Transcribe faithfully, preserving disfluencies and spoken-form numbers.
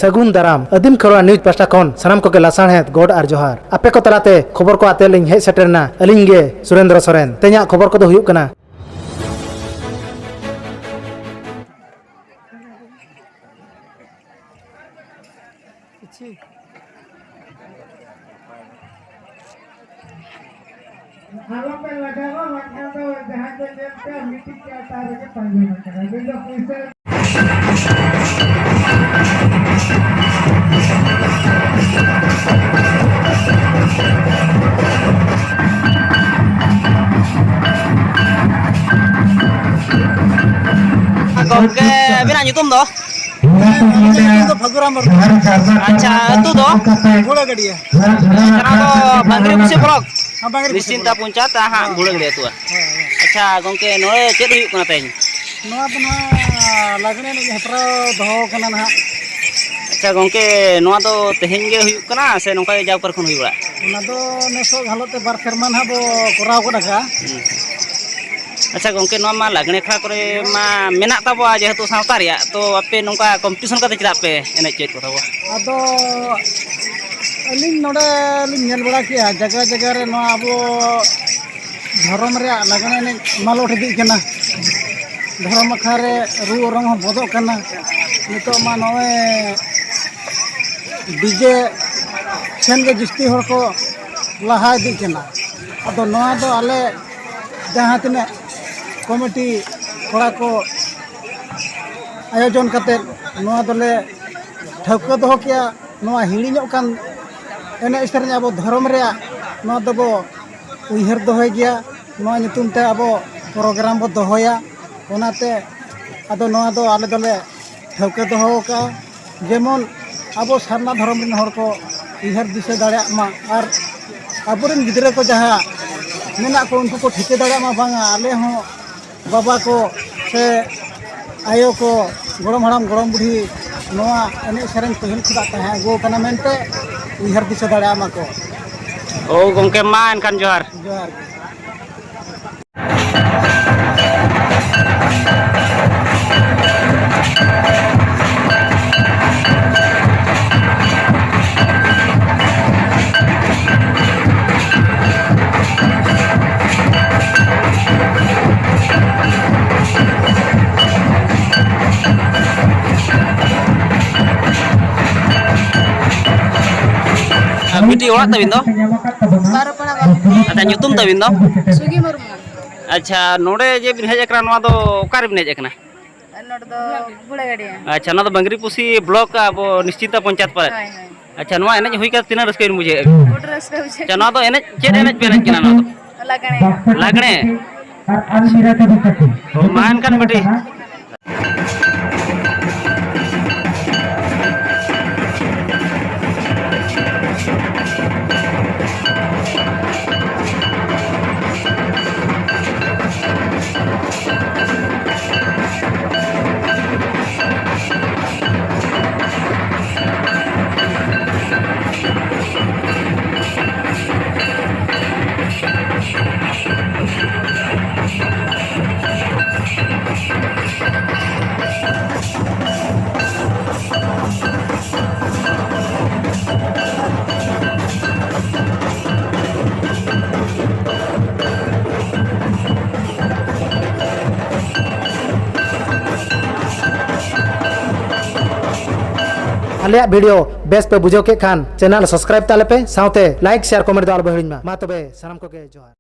ᱥᱟᱹᱜᱩᱱ ᱫᱟᱨᱟᱢ᱾ ᱟᱹᱫᱤᱢ ᱠᱷᱮᱨᱣᱟᱲ ᱱᱤᱭᱩᱡᱽ ᱯᱟᱦᱴᱟ ᱠᱷᱚᱱ ᱥᱟᱱᱟᱢ ᱠᱚᱜᱮ ᱞᱟᱥᱟᱲᱦᱮᱫ ᱜᱚᱰ ᱟᱨ ᱡᱚᱦᱟᱨ᱾ ᱟᱯᱮ ᱠᱚ ᱛᱟᱞᱟᱛᱮ ᱠᱷᱚᱵᱚᱨ ᱠᱚ ᱟᱛᱮ ᱞᱤᱧ ᱦᱮᱡ ᱥᱮᱴᱮᱨ ᱮᱱᱟ ᱟᱹᱞᱤᱧ ᱜᱮ ᱥᱩᱨᱮᱱᱫᱨᱚ ᱥᱚᱨᱮᱱ᱾ ᱛᱮᱦᱮᱧᱟᱜ ᱠᱷᱚᱵᱚᱨ ᱠᱚᱫᱚ ᱦᱩᱭᱩᱜ ᱠᱟᱱᱟ᱾ ᱟᱞᱚᱯᱮ ᱞᱟᱡᱟᱣᱟ, ᱵᱟᱝᱠᱷᱟᱱ ᱫᱚ ᱡᱟᱦᱟᱸ ᱜᱮ ᱧᱮᱞ ᱯᱮ, ᱢᱤᱫᱴᱤᱡ ᱜᱮ ᱟᱛᱟᱨ ᱨᱮᱜᱮ ᱛᱟᱦᱮᱸ ᱠᱟᱱᱟ᱾ ᱟᱹᱵᱤᱱ ᱫᱚ ᱯᱩᱭᱥᱟᱹ ᱜᱚᱢᱠᱮ, ᱟᱹᱵᱤᱱᱟᱜ ᱧᱩᱛᱩᱢ ᱫᱚ? ᱤᱧᱟᱹᱜ ᱧᱩᱛᱩᱢ ᱫᱚ ᱯᱷᱟᱹᱜᱩᱨᱟᱢ ᱢᱩᱨᱢᱩ᱾ ᱟᱪᱪᱷᱟ, ᱟᱹᱛᱩ ᱫᱚ? ᱜᱷᱳᱲᱟᱜᱟᱹᱰᱤᱭᱟᱹ᱾ ᱛᱷᱟᱱᱟ ᱫᱚ ᱵᱟᱝᱨᱤᱯᱚᱥᱤ ᱵᱞᱚᱠ᱾ ᱦᱮᱸ, ᱵᱟᱝᱨᱤᱯᱚᱥᱤ ᱱᱤᱥᱪᱤᱱᱛᱟ ᱵᱞᱚᱠ᱾ ᱯᱚᱧᱪᱟᱭᱮᱛ, ᱦᱟᱸᱜ ᱦᱮᱸ᱾ ᱜᱷᱳᱲᱟᱜᱟᱹᱰᱤᱭᱟᱹ ᱟᱹᱛᱩ᱾ ᱦᱮᱸ, ᱦᱮᱸ᱾ ᱟᱪᱪᱷᱟ ᱜᱚᱢᱠᱮ, ᱱᱚᱰᱮ ᱪᱮᱫ ᱦᱩᱭᱩᱜ ᱠᱟᱱᱟ ᱛᱮᱦᱮᱧ? ᱱᱚᱣᱟ ᱫᱚ ᱱᱟᱦᱟᱜ ᱞᱟᱜᱽᱬᱮ ᱮᱱᱮᱡ ᱦᱮᱯᱨᱟᱣ ᱫᱚᱦᱚ ᱠᱟᱱᱟ ᱱᱟᱦᱟᱜ᱾ ᱟᱪᱪᱷᱟ ᱜᱚᱢᱠᱮ, ᱱᱚᱣᱟ ᱫᱚ ᱛᱮᱦᱮᱧ ᱜᱮ ᱦᱩᱭᱩᱜ ᱠᱟᱱᱟ ᱥᱮ ᱱᱚᱝᱠᱟ ᱜᱮ ᱡᱟᱣ ᱯᱟᱹᱨ ᱠᱷᱚᱱ ᱦᱩᱭ ᱵᱟᱲᱟᱜᱼᱟ? ᱚᱱᱟ ᱫᱚ ᱱᱮᱥᱚᱜ ᱦᱟᱞᱚᱛ ᱛᱮ ᱵᱟᱨ ᱥᱮᱨᱢᱟ ᱱᱟᱦᱟᱜ ᱵᱚ ᱠᱚᱨᱟᱣ ᱜᱚᱫ ᱟᱠᱟᱫᱼᱟ᱾ ᱦᱩᱸ᱾ ᱟᱪᱪᱷᱟ ᱜᱚᱢᱠᱮ, ᱱᱚᱣᱟ ᱢᱟ ᱞᱟᱜᱽᱬᱮ ᱟᱠᱷᱲᱟ ᱠᱚᱨᱮ ᱢᱟ ᱢᱮᱱᱟᱜ ᱛᱟᱵᱚᱣᱟ ᱡᱮᱦᱮᱛᱩ ᱥᱟᱶᱛᱟ ᱨᱮᱭᱟᱜ, ᱛᱚ ᱟᱯᱮ ᱱᱚᱝᱠᱟ ᱠᱚᱢᱯᱤᱴᱤᱥᱚᱱ ᱠᱟᱛᱮ ᱪᱮᱫᱟᱜ ᱯᱮ ᱮᱱᱮᱡ ᱦᱚᱪᱚᱭᱮᱫ ᱠᱚ ᱛᱟᱵᱚᱣᱟ? ᱟᱫᱚ ᱟᱹᱞᱤᱧ ᱱᱚᱰᱮ ᱞᱤᱧ ᱧᱮᱞ ᱵᱟᱲᱟ ᱠᱮᱜᱼᱟ, ᱡᱟᱭᱜᱟ ᱡᱟᱭᱜᱟ ᱨᱮ ᱱᱚᱣᱟ ᱟᱵᱚ ᱫᱷᱚᱨᱚᱢ ᱨᱮᱭᱟᱜ ᱞᱟᱜᱽᱬᱮ ᱮᱱᱮᱡ ᱢᱟᱞᱚᱴ ᱤᱫᱤᱜ ᱠᱟᱱᱟ᱾ ᱫᱷᱚᱨᱚᱢ ᱟᱠᱷᱲᱟ ᱨᱮ ᱨᱩ ᱚᱨᱚᱝ ᱦᱚᱸ ᱵᱚᱫᱚᱜ ᱠᱟᱱᱟ᱾ ᱱᱤᱛᱚᱜ ᱢᱟ ᱱᱚᱜᱼᱚᱭ ᱰᱤᱡᱮ ᱥᱮᱱ ᱜᱮ ᱡᱟᱹᱥᱛᱤ ᱦᱚᱲ ᱠᱚ ᱞᱟᱦᱟ ᱤᱫᱤᱜ ᱠᱟᱱᱟ᱾ ᱟᱫᱚ ᱱᱚᱣᱟ ᱫᱚ ᱟᱞᱮ ᱡᱟᱦᱟᱸ ᱛᱤᱱᱟᱹᱜ ᱠᱚᱢᱤᱴᱤ ᱠᱚᱲᱟ ᱠᱚ ᱟᱭᱳᱡᱚᱱ ᱠᱟᱛᱮᱫ ᱱᱚᱣᱟ ᱫᱚᱞᱮ ᱴᱷᱟᱹᱣᱠᱟᱹ ᱫᱚᱦᱚ ᱠᱮᱜᱼᱟ, ᱱᱚᱣᱟ ᱦᱤᱲᱤᱧᱚᱜ ᱠᱟᱱ ᱮᱱᱮᱡ ᱥᱮᱨᱮᱧ ᱟᱵᱚ ᱫᱷᱚᱨᱚᱢ ᱨᱮᱭᱟᱜ ᱱᱚᱣᱟ ᱫᱚᱵᱚ ᱩᱭᱦᱟᱹᱨ ᱫᱚᱦᱚᱭ ᱜᱮᱭᱟ᱾ ᱱᱚᱣᱟ ᱧᱩᱛᱩᱢ ᱛᱮ ᱟᱵᱚ ᱯᱨᱳᱜᱨᱟᱢ ᱵᱚ ᱫᱚᱦᱚᱭᱟ᱾ ᱚᱱᱟᱛᱮ ᱟᱫᱚ ᱱᱚᱣᱟ ᱫᱚ ᱟᱞᱮ ᱫᱚᱞᱮ ᱴᱷᱟᱹᱣᱠᱟᱹ ᱫᱚᱦᱚ ᱟᱠᱟᱫᱼᱟ, ᱡᱮᱢᱚᱱ ᱟᱵᱚ ᱥᱟᱨᱱᱟ ᱫᱷᱚᱨᱚᱢ ᱨᱮᱱ ᱦᱚᱲ ᱠᱚ ᱩᱭᱦᱟᱹᱨ ᱫᱤᱥᱟᱹ ᱫᱟᱲᱮᱭᱟᱜ ᱢᱟ ᱟᱨ ᱟᱵᱚᱨᱮᱱ ᱜᱤᱫᱽᱨᱟᱹ ᱠᱚ ᱡᱟᱦᱟᱸ ᱢᱮᱱᱟᱜ ᱠᱚ ᱩᱱᱠᱩ ᱠᱚ ᱴᱷᱤᱠᱟᱹ ᱫᱟᱲᱮᱭᱟᱜ ᱢᱟ, ᱵᱟᱝᱟ ᱟᱞᱮ ᱦᱚᱸ ᱵᱟᱵᱟ ᱠᱚ ᱥᱮ ᱟᱭᱳ ᱠᱚ, ᱜᱚᱲᱚᱢ ᱦᱟᱲᱟᱢ ᱜᱚᱲᱚᱢ ᱵᱩᱰᱷᱤ ᱱᱚᱣᱟ ᱮᱱᱮᱡ ᱥᱮᱨᱮᱧ ᱯᱟᱹᱦᱤᱞ ᱠᱷᱚᱱᱟᱜ ᱛᱟᱦᱮᱸ ᱟᱹᱜᱩ ᱟᱠᱟᱱᱟ ᱢᱮᱱᱛᱮ ᱩᱭᱦᱟᱹᱨ ᱫᱤᱥᱟᱹ ᱫᱟᱲᱮᱭᱟᱜ ᱢᱟ ᱠᱚ᱾ ᱳ ᱜᱚᱢᱠᱮ, ᱢᱟ ᱮᱱᱠᱷᱟᱱ ᱡᱚᱦᱟᱨ᱾ ᱡᱚᱦᱟᱨ ᱜᱮ᱾ ᱵᱤᱴᱤ, ᱚᱲᱟᱜ ᱛᱟᱹᱵᱤᱱ ᱫᱚ? ᱵᱟᱨᱚᱯᱟᱲᱟ ᱵᱟᱨᱚᱯᱟᱲᱟ᱾ ᱟᱪᱪᱷᱟ, ᱧᱩᱛᱩᱢ ᱛᱟᱹᱵᱤᱱ ᱫᱚ? ᱥᱩᱜᱤ ᱢᱩᱨᱢᱩ᱾ ᱟᱪᱪᱷᱟ, ᱱᱚᱰᱮ ᱡᱮ ᱵᱤᱱ ᱦᱮᱡ ᱟᱠᱟᱱᱟ, ᱱᱚᱣᱟ ᱫᱚ ᱚᱠᱟ ᱨᱮᱵᱤᱱ ᱦᱮᱡ ᱟᱠᱟᱱᱟ? ᱱᱚᱰᱮ ᱫᱚ ᱜᱷᱳᱲᱟᱜᱟᱹᱲᱤᱭᱟᱹ᱾ ᱟᱪᱪᱷᱟ, ᱱᱚᱣᱟ ᱫᱚ ᱵᱟᱝᱨᱤᱯᱩᱥᱤ ᱵᱞᱚᱠ, ᱟᱵᱚ ᱱᱤᱥᱪᱤᱱᱛᱟ ᱯᱚᱧᱪᱟᱭᱮᱛ ᱯᱟᱲᱟ᱾ ᱦᱳᱭ, ᱦᱳᱭ᱾ ᱟᱪᱪᱷᱟ, ᱱᱚᱣᱟ ᱮᱱᱮᱡ ᱦᱩᱭ ᱠᱟᱛᱮ ᱛᱤᱱᱟᱹᱜ ᱨᱟᱹᱥᱠᱟᱹ ᱵᱤᱱ ᱵᱩᱡᱷᱟᱹᱣᱮᱫᱼᱟ? ᱟᱹᱰᱤ ᱨᱟᱹᱥᱠᱟᱹ ᱵᱩᱡᱷᱟᱹᱜ ᱟᱪᱪᱷᱟ, ᱱᱚᱣᱟ ᱫᱚ ᱮᱱᱮᱡ, ᱪᱮᱫ ᱮᱱᱮᱡ ᱯᱮ ᱮᱱᱮᱡ ᱠᱟᱱᱟ ᱱᱚᱣᱟ ᱫᱚ? ᱞᱟᱜᱽᱬᱮ᱾ ᱞᱟᱜᱽᱬᱮ? ᱟᱨ ᱟᱞᱢᱤᱨᱟ ᱠᱟᱹᱴᱤᱡ ᱠᱟᱹᱴᱤᱡ᱾ ᱚ, ᱢᱟ ᱮᱱᱠᱷᱟᱱ ᱵᱤᱴᱤ᱾ ᱟᱞᱮᱭᱟᱜ video ᱵᱮᱥ ᱯᱮ ᱵᱩᱡᱷᱟᱹᱣ ᱠᱮᱫ ᱠᱷᱟᱱ, channel subscribe ᱛᱟᱞᱮ ᱯᱮ, ᱥᱟᱶᱛᱮ like, share, comment ᱫᱚ ᱟᱞᱚ ᱯᱮ ᱦᱤᱲᱤᱧ ᱢᱟ᱾ ᱢᱟ ᱛᱚᱵᱮ, ᱥᱟᱱᱟᱢ ᱠᱚᱜᱮ ᱡᱚᱦᱟᱨ᱾